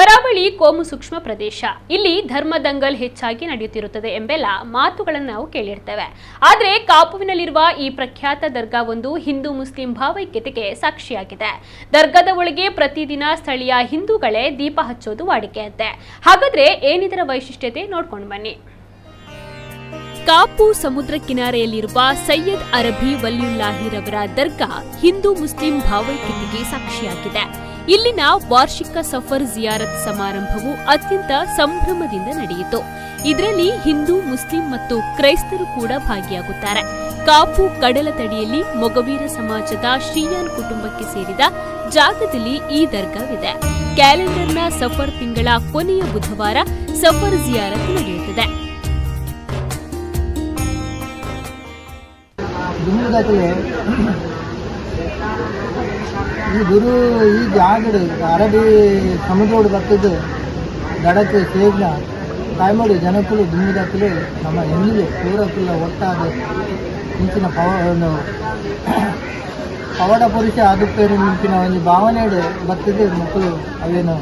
ಕರಾವಳಿ ಕೋಮು ಸೂಕ್ಷ್ಮ ಪ್ರದೇಶ. ಇಲ್ಲಿ ಧರ್ಮ ದಂಗಲ್ ಹೆಚ್ಚಾಗಿ ನಡೆಯುತ್ತಿರುತ್ತದೆ ಎಂಬೆಲ್ಲ ಮಾತುಗಳನ್ನು ನಾವು ಕೇಳಿರ್ತೇವೆ. ಆದರೆ ಕಾಪುವಿನಲ್ಲಿರುವ ಈ ಪ್ರಖ್ಯಾತ ದರ್ಗಾವೊಂದು ಹಿಂದೂ ಮುಸ್ಲಿಂ ಭಾವೈಕ್ಯತೆಗೆ ಸಾಕ್ಷಿಯಾಗಿದೆ. ದರ್ಗಾದ ಒಳಗೆ ಪ್ರತಿದಿನ ಸ್ಥಳೀಯ ಹಿಂದೂಗಳೇ ದೀಪ ಹಚ್ಚೋದು ವಾಡಿಕೆಯಂತೆ. ಹಾಗಾದ್ರೆ ಏನಿದರ ವೈಶಿಷ್ಟ್ಯತೆ ನೋಡ್ಕೊಂಡು ಬನ್ನಿ. ಕಾಪು ಸಮುದ್ರ ಕಿನಾರೆಯಲ್ಲಿರುವ ಸೈಯದ್ ಅರಬಿ ವಲಿಯುಲ್ಲಾಹಿರವರ ದರ್ಗಾ ಹಿಂದೂ ಮುಸ್ಲಿಂ ಭಾವೈಕ್ಯತೆಗೆ ಸಾಕ್ಷಿಯಾಗಿದೆ. ಇಲ್ಲಿನ ವಾರ್ಷಿಕ ಸಫರ್ ಜಿಯಾರತ್ ಸಮಾರಂಭವು ಅತ್ಯಂತ ಸಂಭ್ರಮದಿಂದ ನಡೆಯಿತು. ಇದರಲ್ಲಿ ಹಿಂದೂ, ಮುಸ್ಲಿಂ ಮತ್ತು ಕ್ರೈಸ್ತರು ಕೂಡ ಭಾಗಿಯಾಗುತ್ತಾರೆ. ಕಾಪು ಕಡಲ ತಡಿಯಲ್ಲಿ ಮೊಗವೀರ ಸಮಾಜದ ಶ್ರೀಯಾನ್ ಕುಟುಂಬಕ್ಕೆ ಸೇರಿದ ಜಾಗದಲ್ಲಿ ಈ ದರ್ಗಾವಿದೆ. ಕ್ಯಾಲೆಂಡರ್ನ ಸಫರ್ ತಿಂಗಳ ಕೊನೆಯ ಬುಧವಾರ ಸಫರ್ ಜಿಯಾರತ್ ನಡೆಯುತ್ತದೆ. ದುಂಬುದಕುಲು ಈ ಗುರು ಈ ಜಾಗಡ್ ಅರಬಿ ಸಮುದ್ರೋಡು ಬತ್ತದು ದಡಕ್ಕೆ ಸೇರ್ನ ತಾಯ್ಮಡು ಜನಕುಲು ದುಂಬುದಕುಲು ನಮ್ಮ ಹಿಂದುಲು ಪೂರಕುಲ ಒಟ್ಟಾದ ಇಂಚಿನ ಪವ ಒಂದು ಪವಾಡ ಪುರುಷ ಆದುಪ್ಪೇರು ನಿಂಪಿನ ಒಂಜಿ ಭಾವನೆಡು ಬತ್ತದು ಮಕ್ಕಳು ಅವೇನು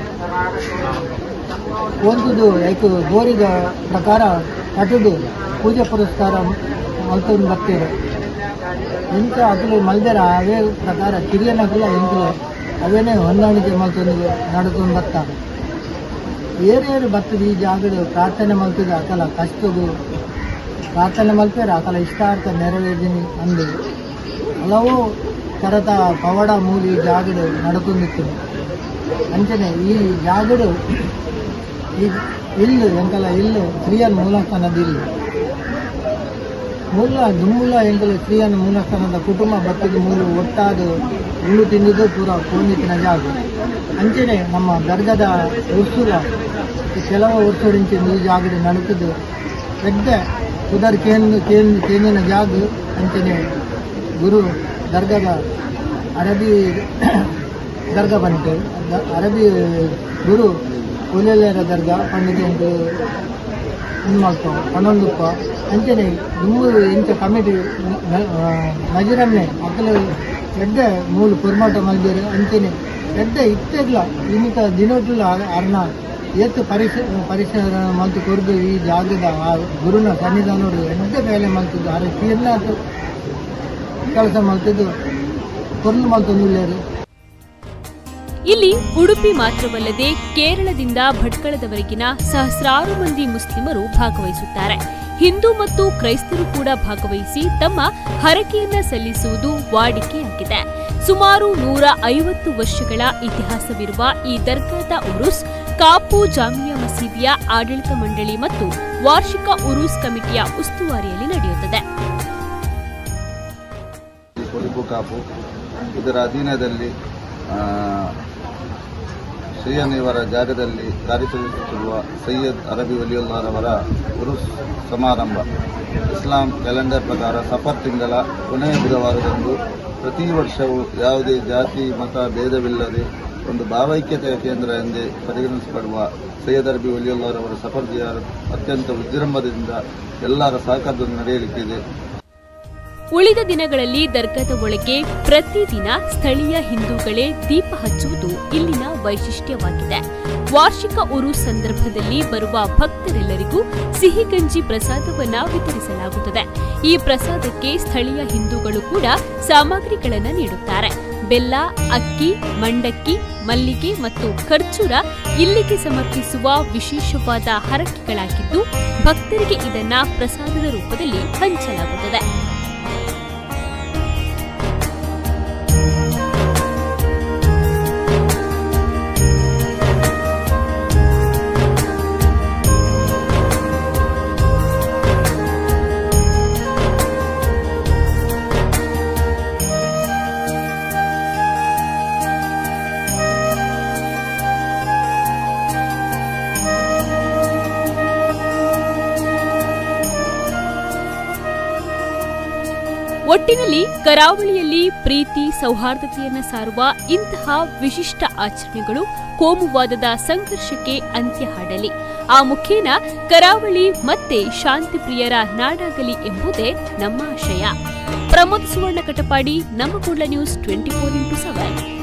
ಓಂತುದು ಐಕ್ ಗೋರಿದ ಪ್ರಕಾರ ಕಟುದು ಪೂಜೆ ಪುರಸ್ಕಾರ ಮಲ್ತೊಂದು ಬತ್ತೇರು. ಇಂಥ ಅಕುಲು ಮಲ್ದೆರ ಅವೇ ಪ್ರಕಾರ ಕಿರಿಯನಕುಲ ಎಂಕುಲು ಅವೇನೇ ಹೊಂದಾಣಿಕೆ ಮಲ್ತೊಂದು ನಡ್ಕೊಂಡು ಬರ್ತಾರೆ. ಏರೇರು ಬರ್ತದೆ ಈ ಜಾಗಡ್ ಪ್ರಾರ್ಥನೆ ಮಲ್ತದ ಅಕಲ ಕಷ್ಟಗು ಪ್ರಾರ್ಥನೆ ಮಲ್ಪೇರು ಅಕಲ ಇಷ್ಟಾರ್ಥ ನೆರವೇರಿನಿ ಅಂದು ಹಲವು ತರತ ಪವಾಡ ಮೂಲಿ ಈ ಜಾಗಡ್ ನಡ್ಕೊಂಡಿತ್ತು. ಅಂಚನೆ ಈ ಜಾಗಡ್ ಈ ಇಲ್ಲು ಎಂಕಲ ಇಲ್ಲು ಸ್ತ್ರೀಯನ್ ಮೂಲಸ್ಥಾನದ ಇಲ್ಲು ಮೂಲ ದುಮ್ಮುಲ ಎಂಕಲ ಸ್ತ್ರೀಯನ್ ಮೂಲಸ್ಥಾನದ ಕುಟುಂಬ ಬತ್ತದ ಮೂಲು ಒಟ್ಟಾದ ಉಳ್ಳು ತಿಂದಿದ್ದು ಪೂರ ಪೋಂದಿತ್ತಿನ ಜಾಗ. ಅಂಚನೆ ನಮ್ಮ ದರ್ಗದ ಉರ್ಸುಲ ಕೆಲವು ವರ್ಷದಿಂಚ ಈ ಜಾಗಡ್ ನಡತದ್ದು ಎಡ್ಡೆ ಪುದರ್ ಕೇಂದ್ರ ಕೇಂದ್ರ ಕೇಂದಿನ ಜಾಗ. ಅಂಚನೆ ಗುರು ದರ್ಗದ ಅರಬಿ ದರ್ಗಾ ಬಂತು ಅರಬಿ ಗುರು ಒಲೆಲೆರ ದರ್ಗಾ ಪಂಡಿತ ಉಂಟು ಮಲ್ತೊ ಪನೊಂದುಪ್ಪ. ಅಂಚನೆ ದುಂಬು ಇಂಚ ಕಮಿಟಿ ನಜರನ್ನೇ ಅಕಲು ಎಡ್ಡೆ ಮೂಲು ಪೊರ್ಮಾಟ ಮಲ್ದೇರು. ಅಂಚನೆ ಎಡ್ಡೆ ಇತ್ತೆಗ್ಲ ಇನ್ನಿತ ದಿನೋಟುಲ ಅರ್ನ ಏತ್ ಪರಿಸರ ಮಲ್ತು ಕೊರ್ದು ಈ ಜಾಗದ ಆ ಗುರುನ ಸನ್ನಿಧಾನೋಡು ಎಡ್ಡೆ ಬೇಲೆ ಮಲ್ತದ್ದು ಅರೆ ತೀರ್ನಾಥ್ ಕೆಲಸ ಮಲ್ತಿದ್ದು ಕೊರ್ಲು ಮಲ್ತೊಂದುಲ್ಲೇರು. ಇಲ್ಲಿ ಉಡುಪಿ ಮಾತ್ರವಲ್ಲದೆ ಕೇರಳದಿಂದ ಭಟ್ಕಳದವರೆಗಿನ ಸಹಸ್ರಾರು ಮಂದಿ ಮುಸ್ಲಿಮರು ಭಾಗವಹಿಸುತ್ತಾರೆ. ಹಿಂದೂ ಮತ್ತು ಕ್ರೈಸ್ತರು ಕೂಡ ಭಾಗವಹಿಸಿ ತಮ್ಮ ಹರಕೆಯನ್ನ ಸಲ್ಲಿಸುವುದು ವಾಡಿಕೆಯಾಗಿದೆ. ಸುಮಾರು 150 ವರ್ಷಗಳ ಇತಿಹಾಸವಿರುವ ಈ ದರ್ಗಾದ ಉರುಸ್ ಕಾಪು ಜಾಮಿಯಾ ಮಸೀದಿಯ ಆಡಳಿತ ಮಂಡಳಿ ಮತ್ತು ವಾರ್ಷಿಕ ಉರುಸ್ ಕಮಿಟಿಯ ಉಸ್ತುವಾರಿಯಲ್ಲಿ ನಡೆಯುತ್ತದೆ. ಕೊಡಿಪು ಕಾಪು ಇದರ ಅಧೀನದಲ್ಲಿ ಶ್ರೀಯನಿವರ ಜಾಗದಲ್ಲಿ ಕಾರ್ಯನಿರ್ವಹಿಸುತ್ತಿರುವ ಸೈಯದ್ ಅರಬಿ ವಲಿಯುಲ್ಲಾರವರ ಉರುಸ್ ಸಮಾರಂಭ ಇಸ್ಲಾಂ ಕ್ಯಾಲೆಂಡರ್ ಪ್ರಕಾರ ಸಫರ್ ತಿಂಗಳ ಕೊನೆಯ ಬುಧವಾರದಂದು ಪ್ರತಿ ವರ್ಷವೂ ಯಾವುದೇ ಜಾತಿ ಮತ ಭೇದವಿಲ್ಲದೆ ಒಂದು ಭಾವೈಕ್ಯತೆಯ ಕೇಂದ್ರ ಎಂದೇ ಪರಿಗಣಿಸಲ್ಪಡುವ ಸೈಯದ್ ಅರಬಿ ವಲಿಯುಲ್ಲಾರವರ ಸಫರ್ ಜಿಯಾರತ್ ಅತ್ಯಂತ ವಿಜೃಂಭದಿಂದ ಎಲ್ಲರ ಸಹಕಾರದಿಂದ ನಡೆಯಲಿಕ್ಕಿದೆ. ಉಳಿದ ದಿನಗಳಲ್ಲಿ ದರ್ಗಾದ ಒಳಗೆ ಪ್ರತಿದಿನ ಸ್ಥಳೀಯ ಹಿಂದೂಗಳೇ ದೀಪ ಹಚ್ಚುವುದು ಇಲ್ಲಿನ ವೈಶಿಷ್ಟ್ಯವಾಗಿದೆ. ವಾರ್ಷಿಕ ಉರುಸ್ ಸಂದರ್ಭದಲ್ಲಿ ಬರುವ ಭಕ್ತರೆಲ್ಲರಿಗೂ ಸಿಹಿ ಗಂಜಿ ಪ್ರಸಾದವನ್ನ ವಿತರಿಸಲಾಗುತ್ತದೆ. ಈ ಪ್ರಸಾದಕ್ಕೆ ಸ್ಥಳೀಯ ಹಿಂದೂಗಳು ಕೂಡ ಸಾಮಗ್ರಿಗಳನ್ನು ನೀಡುತ್ತಾರೆ. ಬೆಲ್ಲ, ಅಕ್ಕಿ, ಮಂಡಕ್ಕಿ, ಮಲ್ಲಿಗೆ ಮತ್ತು ಖರ್ಜೂರ ಇಲ್ಲಿಗೆ ಸಮರ್ಪಿಸುವ ವಿಶೇಷವಾದ ಹರಕೆಗಳಾಗಿದ್ದು, ಭಕ್ತರಿಗೆ ಇದನ್ನ ಪ್ರಸಾದದ ರೂಪದಲ್ಲಿ ಹಂಚಲಾಗುತ್ತದೆ. ಒಟ್ಟಿನಲ್ಲಿ ಕರಾವಳಿಯಲ್ಲಿ ಪ್ರೀತಿ ಸೌಹಾರ್ದತೆಯನ್ನು ಸಾರುವ ಇಂತಹ ವಿಶಿಷ್ಟ ಆಚರಣೆಗಳು ಕೋಮುವಾದದ ಸಂಘರ್ಷಕ್ಕೆ ಅಂತ್ಯ ಹಾಡಲಿ. ಆ ಮುಖೇನ ಕರಾವಳಿ ಮತ್ತೆ ಶಾಂತಿಪ್ರಿಯರ ನಾಡಾಗಲಿ ಎಂಬುದೇ ನಮ್ಮ ಆಶಯ. ಪ್ರಮೋದ್ ಸುವರ್ಣ ಕಟಪಾಡಿ, ನಮ್ಮ ಕೂಡ್ಲ ನ್ಯೂಸ್ 24x7.